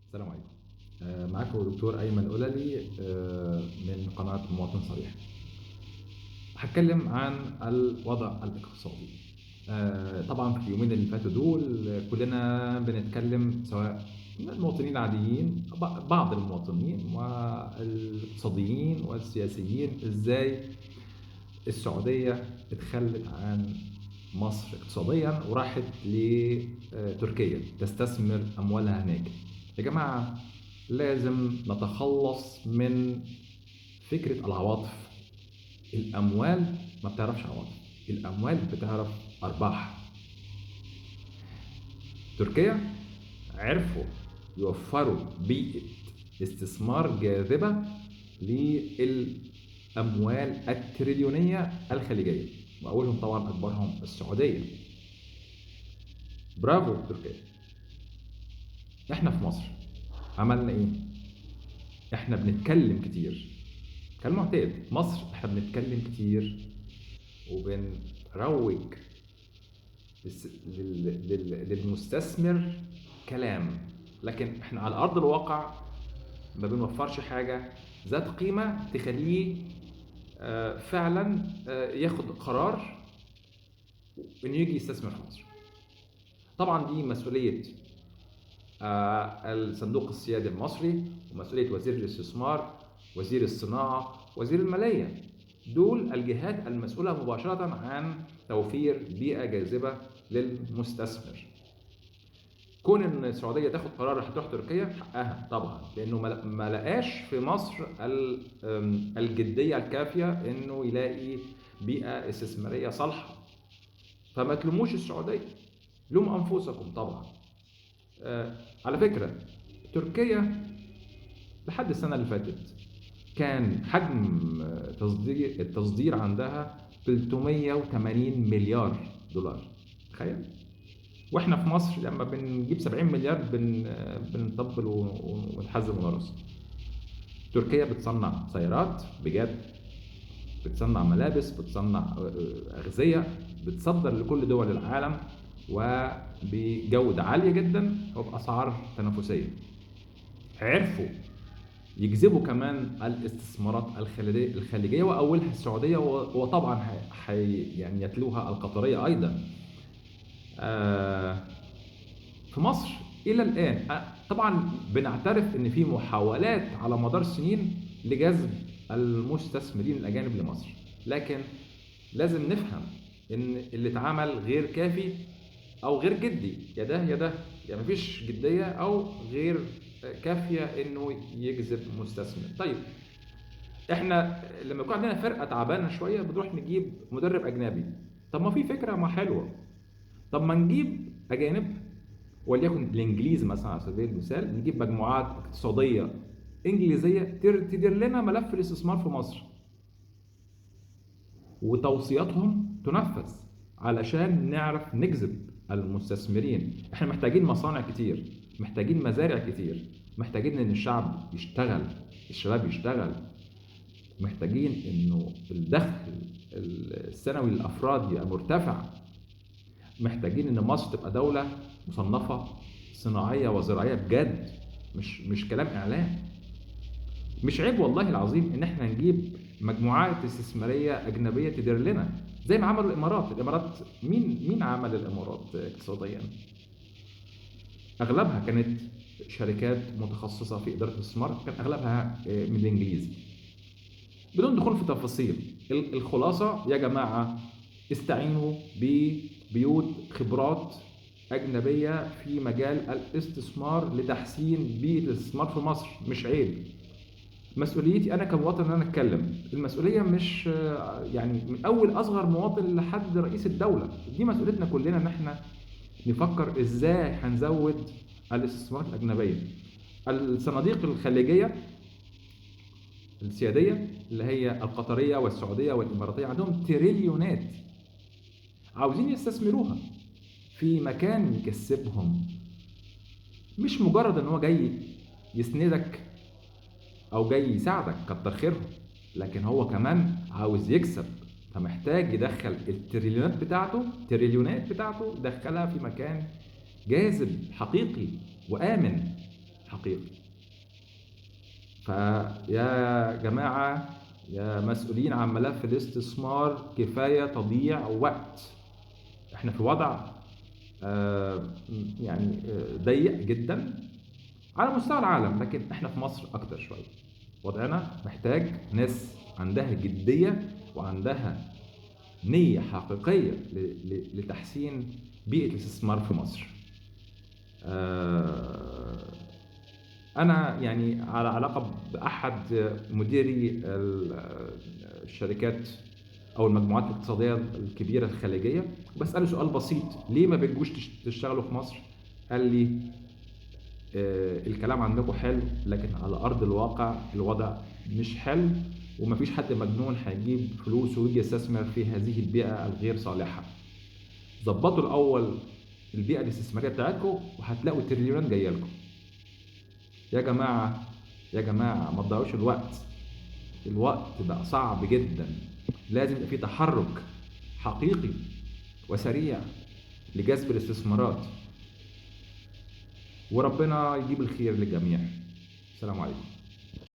السلام عليكم. معاكم دكتور أيمن قللي من قناة مواطن صريح. هتكلم عن الوضع الاقتصادي. طبعا في اليومين اللي فاتوا دول كلنا بنتكلم، سواء المواطنين العاديين، بعض المواطنين والاقتصاديين والسياسيين، ازاي السعودية اتخلت عن مصر اقتصاديا وراحت لتركيا تستثمر أموالها هناك. يا جماعة لازم نتخلص من فكرة العواطف. الأموال ما بتعرفش عواطف، الأموال بتعرف أرباح. تركيا عرفوا يوفروا بيئة استثمار جاذبة للأموال التريليونية الخليجية، وأولهم طبعا أكبرهم السعودية. برافو تركيا. احنا في مصر عملنا ايه؟ احنا بنتكلم كتير كالمعتاد. مصر احنا بنتكلم كتير وبنروج للمستثمر كلام، لكن احنا على ارض الواقع ما بنوفرش حاجة ذات قيمة تخليه فعلا ياخد قرار انه يجي يستثمر في مصر. طبعا دي مسؤولية الصندوق السيادي المصري، ومسؤولية وزير الاستثمار، وزير الصناعة، وزير المالية. دول الجهات المسؤولة مباشرة عن توفير بيئة جاذبة للمستثمر. كون ان السعودية تاخد قرار هتروح تركيا حقها طبعا، لانه ما لقاش في مصر الجدية الكافية انه يلاقي بيئة استثمارية صالحة. فما تلوموش السعودية، لوم انفسكم طبعا. على فكرة تركيا لحد السنة اللي فاتت كان حجم التصدير عندها 380 مليار دولار، تخيل. واحنا في مصر لما بنجيب 70 مليار بنطبل ونحزم ونرقص. تركيا بتصنع سيارات بجد، بتصنع ملابس، بتصنع أغذية، بتصدر لكل دول العالم وبجودة عالية جدا وبأسعار تنافسية. عرفوا يجذبوا كمان الاستثمارات الخليجية، وأولها السعودية، وطبعا يعني يتلوها القطرية أيضا. في مصر إلى الآن طبعا بنعترف إن في محاولات على مدار سنين لجذب المستثمرين الأجانب لمصر، لكن لازم نفهم إن اللي اتعمل غير كافي أو غير جدي. يا ده يا ده، يعني مفيش جدية أو غير كافية إنه يجذب مستثمر. طيب إحنا لما يكون عندنا فرقة تعبانة شوية بنروح نجيب مدرب أجنبي. طب ما في فكرة ما حلوة، طب ما نجيب أجانب، وليكن الإنجليز مثلا على سبيل المثال، نجيب مجموعات اقتصادية إنجليزية تدير لنا ملف الاستثمار في مصر، وتوصياتهم تنفذ علشان نعرف نجذب المستثمرين. احنا محتاجين مصانع كتير، محتاجين مزارع كتير، محتاجين ان الشعب يشتغل، الشباب يشتغل، محتاجين انه الدخل السنوي للافراد يبقى مرتفع، محتاجين ان مصر تبقى دولة مصنفة صناعية وزراعية بجد، مش كلام اعلام. مش عيب والله العظيم ان احنا نجيب مجموعات استثمارية اجنبية تدير لنا زي ما عملوا الامارات. الامارات مين عمل الامارات اقتصاديا؟ اغلبها كانت شركات متخصصة في ادارة الاستثمار، كان اغلبها من الانجليز. بدون دخول في تفاصيل، الخلاصة يا جماعة استعينوا ببيوت خبرات أجنبية في مجال الاستثمار لتحسين بيئة الاستثمار في مصر. مش عيب، مسؤوليتي أنا كمواطن إن أنا أتكلم. المسؤولية مش يعني من أول أصغر مواطن لحد رئيس الدولة، دي مسؤوليتنا كلنا إن إحنا نفكر إزاي هنزود الاستثمارات الأجنبية. الصناديق الخليجية السيادية اللي هي القطرية والسعودية والإماراتية عندهم تريليونات عاوزين يستثمروها في مكان يكسبهم، مش مجرد ان هو جاي يسندك او جاي يساعدك كتر خيرهم، لكن هو كمان عاوز يكسب، فمحتاج يدخل التريليونات بتاعته، يدخلها في مكان جاذب حقيقي وآمن. حقيقي. فيا جماعة، يا مسؤولين عن ملف الاستثمار، كفاية تضييع وقت. احنا في وضع يعني ضيق جدا على مستوى العالم، لكن احنا في مصر اكتر شوية. وضعنا محتاج ناس عندها جدية وعندها نية حقيقية لتحسين بيئة الاستثمار في مصر. أنا يعني على علاقة بأحد مديري الشركات أو المجموعات الاقتصادية الكبيرة الخليجية، وبسأله سؤال بسيط: ليه ما بتجوش تشتغلوا في مصر؟ قال لي الكلام عندكم حلو، لكن على أرض الواقع الوضع مش حلو، ومفيش حد مجنون هيجيب فلوس ويجي يستثمر في هذه البيئة الغير صالحة. ظبطوا الأول البيئة الاستثمارية بتاعتكم وهتلاقوا تريليونات جاية لكم. يا جماعة، يا جماعة، ما تضيعوش الوقت. الوقت بقى صعب جدا، لازم يبقى في تحرك حقيقي وسريع لجذب الاستثمارات، وربنا يجيب الخير للجميع. السلام عليكم.